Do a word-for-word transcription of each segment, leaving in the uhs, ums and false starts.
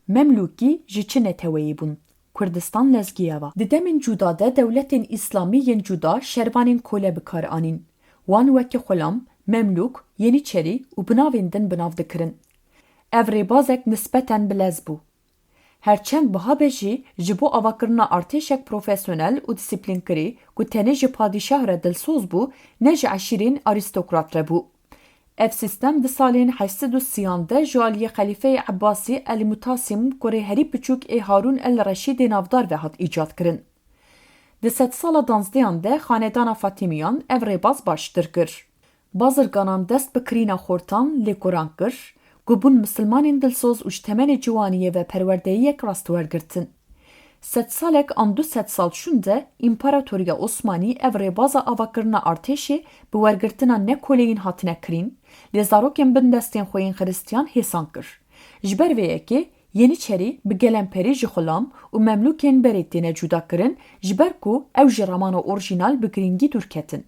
Memlûkî ji çi neteweyî bûn? Kurdistan lezgiyeva. Di demên cuda de dewletên îslamî yên cuda şervanên kole bi kar anîn. Wan wekî xulam, memlûk, yenîçerî û bi navên din bi nav dikirin. Ev rêbazek nisbeten bilez bû. Her çend biha be jî, ji bo avakirina artêşek profesyonel û disiplînkirî ku tenê ji padîşah re dilsoz bû, ne ji eşîrên arîstokrat re bû. Ev sîstem di salên heşt sed û sîyan de ji aliyê Xelîfeyê Ebbasî El Mutasim, kurê herî biçûk ê Harûn El Reşîdê navdar ve hat îcadkirin. Di sedsala danzdeyan de xanedana Fatimiyan ev rêbaz baştir kir. Bazirganan dest bi kirîna xortan, lêkoran kir, ku bûn misilmanên dilsoz û ji temenê ciwaniyê ve perwerdeyiyek rast wergirtin. Sedsalek an du sedsal şûnde, Împaratoriya Osmanî ev rêbaza avakirina artêşê bi wergirtina ne koleyîn hatine kirîn, lê zarokên bindestên xwe yên xiristiyan hêsan kir. Ji ber vê yekê, Yenîçerî bi gelemperî ji xulam û memlûkên berê têne cudakirin, ji ber ku ew ji ramana orjînal bi girîngî dûr ketin.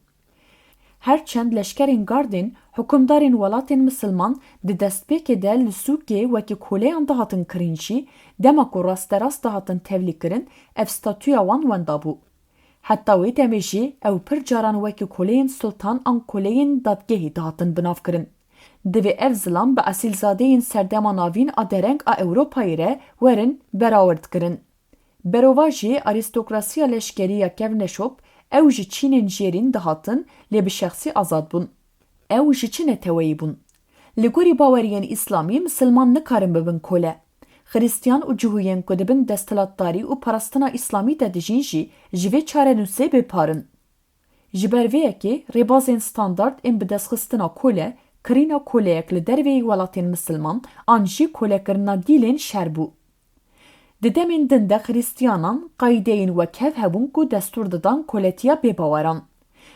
Her çend leşkerên gardên hukimdarên welatên misilman di destpêkê de li sûkê wekî koleyan dihatin kirîn jî, dema ku rasterast dihatin tevlîkirin, ev statûya wan wenda bû. Heta wê demê jî ew pir caran wekî koleyên sultan an koleyên dadgehî dihatin binavkirin. Divê ev zilam bi esîlzadeyên serdema navîn a dereng a Ewropayê re werin berawerdkirin. Berovajî arîstokrasiya leşkerî ya Kevneşop, ew ji çînên jêrîn dihatin, lê bi şexsî azad bûn. Ew ji çi neteweyî bûn? Li gorî baweriyên îslamî, misilman nikarin bibin kole. Xiristiyan û cihûyên ku di bin desthilatdarî û parastina îslamî de dijîn jî ji vê çarenûsê bêpar in. Ji ber vê yekê rêbazên standard ên bidestxistina kole, kirîna koleyek li derveyî welatên misilman an jî kolekirina dîlên şer bû. Di demên din de xiristiyanan qayîdeyên wekhev hebûn ku destûr didan koletiya bêbaweran.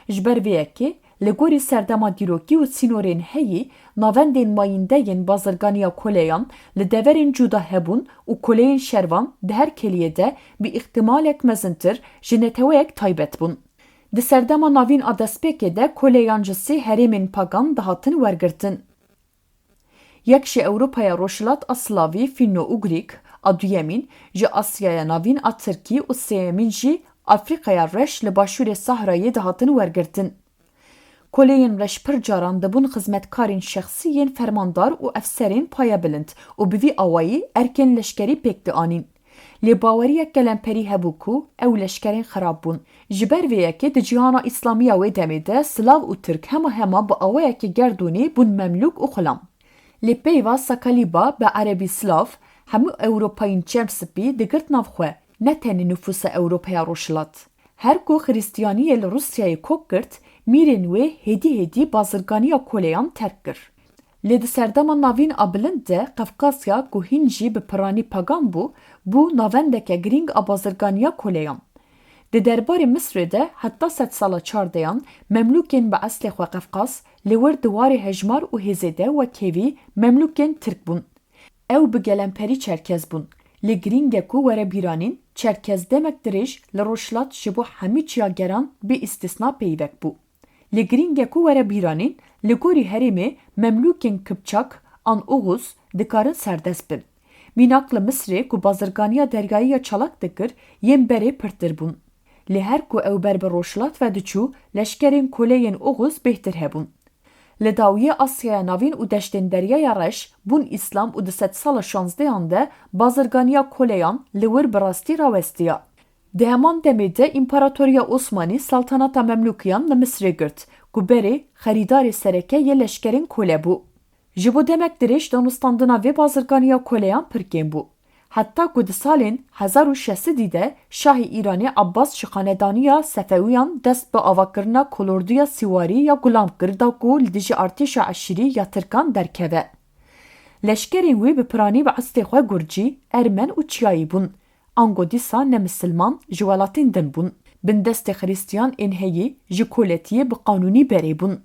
Ji ber vê yekê, li gorî serdema dîrokî û sînorên heyî, navendên mayînde yên bazirganiya koleyan li deverên cuda hebûn û koleyên şervan di her keliyê de bi îhtimalek mezintir ji neteweyek taybet bûn. Di serdema navîn a destpêkê de koleyan ji sê herêmên pagan dihatin wergirtin. Yek ji Ewropaya Rojhilat a Slavî, Fînno-Ugrîk, a duyemîn ji Asyaya Navîn a Tirkî û sêyemîn jî Afrîkaya Reş li başûrê Sahrayê dihatin wergirtin. Koleyên reş pir caran dibûn xizmetkarên şexsî yên fermandar û efserên payebilind û bi vî awayî erkên leşkerî pêk dianîn. Lê baweriyek gelemperî hebû ku ew leşkerên xirab bûn. Ji ber vê yekê di cîhana îslamî ya wê demê de Slav û Tirk hema hema bi awayekî gerdûnî bûn memlûk û xulam. Lê peyva Sakalîba, bi erebî Slav, hemû Ewropayên çemspî digirt nav xwe, ne tenê nifûsa Ewropaya Rojhilat. Her ku Xiristiyaniyê li Rûsyayê kok girt, mîrên wê hêdî hêdî bazirganiya koleyan terk kir. Lê di serdema navîn a bilind de Qefqasya ku hîn jî bi piranî pagan bû, bû navendeke girîng a bazirganiya koleyan. Di derbarê Misrê de heta sedsala çardeyan memlûkên bi eslê xwe Qefqas li wir di warê hejmar û hêzê de wek hêvî memlûkên Tirk bûn. Ew bi gelemperî Çerkez bûn. Lê girîng e ku were bîranîn, Çerkez demek dirêj li Rojhilat ji bo hemî çiyageran bê îstîsna peyvek bû. Lê girîng e ku were bîranîn, li gorî herêmê memlûkên Kipçak an Oxuz dikarin serdest bin. Mînak li Misrê ku bazirganiya deryayî ya çalak dikir, yên berê pirtir bûn. Lê her ku ew ber bi Rojhilat ve diçû, leşkerên koleyên Oxuz bêhtir hebûn. Li dawiyê Asyaya Navîn û deştên Deryaya Reş bûn îslam û di sedsala şanzdeyan de bazirganiya koleyan li wir bi rastî rawestiya. Di heman demê de Împaratoriya Osmanî Saltanata Memlûkiyan li Misrê girt, ku berê xerîdarê sereke yê leşkerên kole bû. Ji bo demek dirêj danûstandina vê bazirganiya koleyan pir kêm bû. Heta ku di salên hezar û şeş sedî de şahê Îranê Abbas ji xanedaniya Sefewiyan dest bi avakirina kolorduya sîwarî ya gulam kir da ku li dijî artêşa eşîrî ya Tirkan derkeve. Leşkerên wî bi piranî bi eslê xwe gurcî, ermen û çiyayî bûn. Ango dîsa ne misilman ji welatên din bûn. Bindestê xiristiyan ên heyî ji koletiyê bi qanûnî berê bûn.